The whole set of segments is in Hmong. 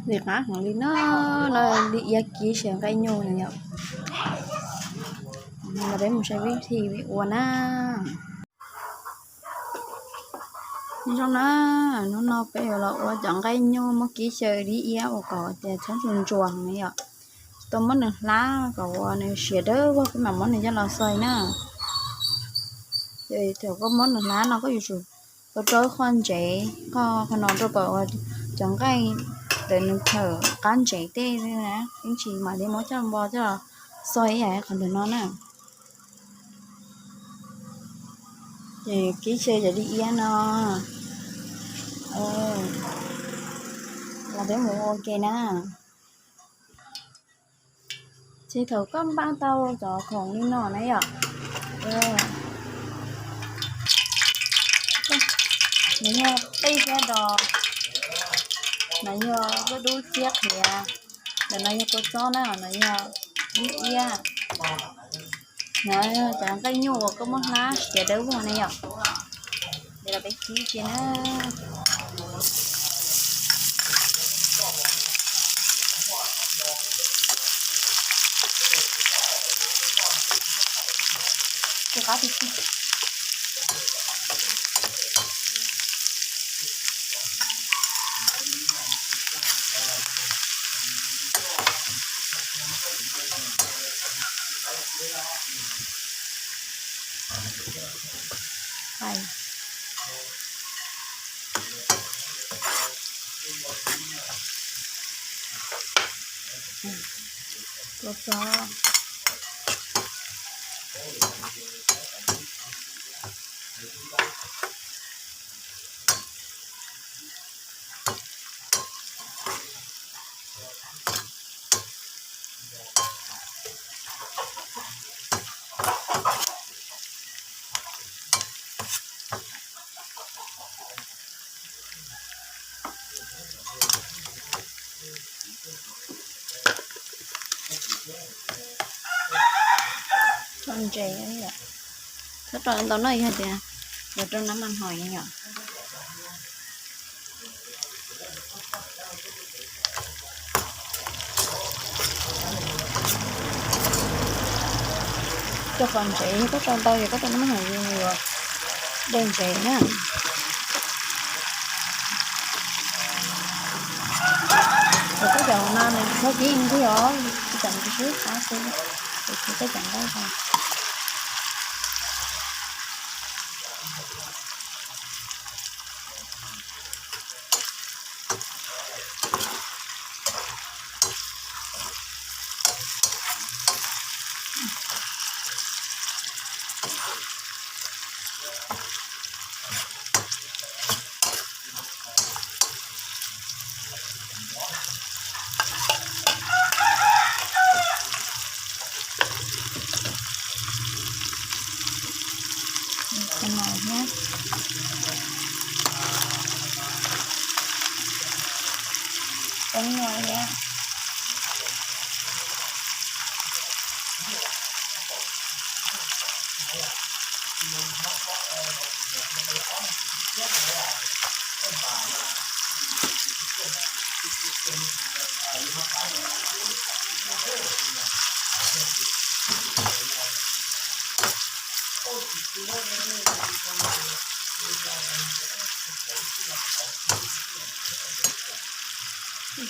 Ntxim qab heev li no, no li iab kib xyaw nqaij nyuj no yom. Los peb mus saib vib thi ua na. Nyob zoo na, hnub no peb yuav los ua cov nqaij nyuj muab kib xyaw li iab ua kom tias txhob ntsuag ntsuag no yom. Tau muab nws hlab kom ua nws siav dawb vog peb mam muab nws coj los xaws na. Ces thaum koj muab nws hlab no koj yuav tsum tau rau qhov ntsev, qhov no rau kom ua cov nqaij ntawm nws phawm qab ntsev tej na, ib ntsis mam li muab coj npo coj los xaws ib yam qhov ntawm no na. Ces kib xyaw cov li iab no, los peb mus ua ke na. Ces thaum koj npaj tau cov khoom li no na yom, no yog qij thiab dos, no yog lub dub txiab qhiav, ntawm no yog kua txob na, no yog dib iab, no yog cov nqaij nyuj uas koj muab hlab siav dawb vog na yom. Ces los peb kib kiag na. Tua txob. Tso ntses, txhob rau ntau no yog tias yuav rau nab mas hoi yom. Rau qhov ntsev yog koj rau ntau yog koj rau nab mas hoi yuav dej ntsev na. Ces koj cov no nws tsis txhob kib ntxig os, koj cov no tsis sib qab xwb, ces kib koj cov nqaij ko. Cov no thiab. Cov no thiab.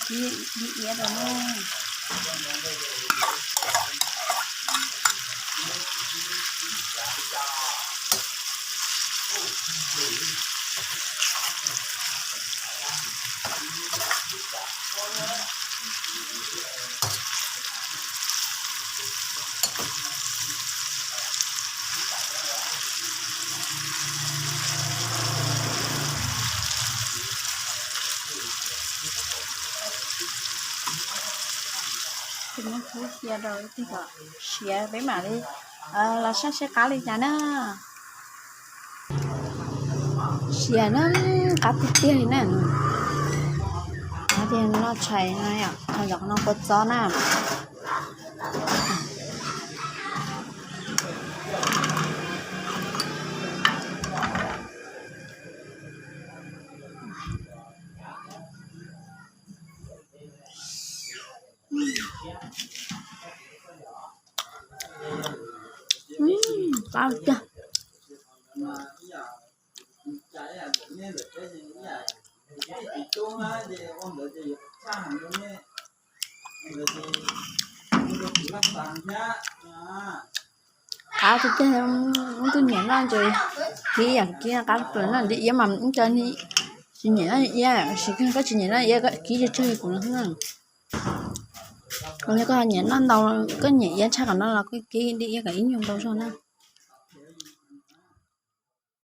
Kib dib iab rau na. Ces muab kub cia rau ib teg kom siav peb mam li los saib seb qab li cas na. Siav na, qab tiag tiag li na. Qab tiag, noj tshais no yom, ho yog no kua txob na. Qab tiag. Qab tiag tiag. Ub, tus nyiam noj ces kib yam kib qab plaws no. Diav iab mas ub, cov tsis nyiam noj iab, sis koj tsis nyiam noj iab kib tsawg tsawg li kuv no xwb na. Yog koj nyiam noj ntau, koj nyiam iab tshaj qhov no los koj kib diav iab kom ib nyuag ntau zog na.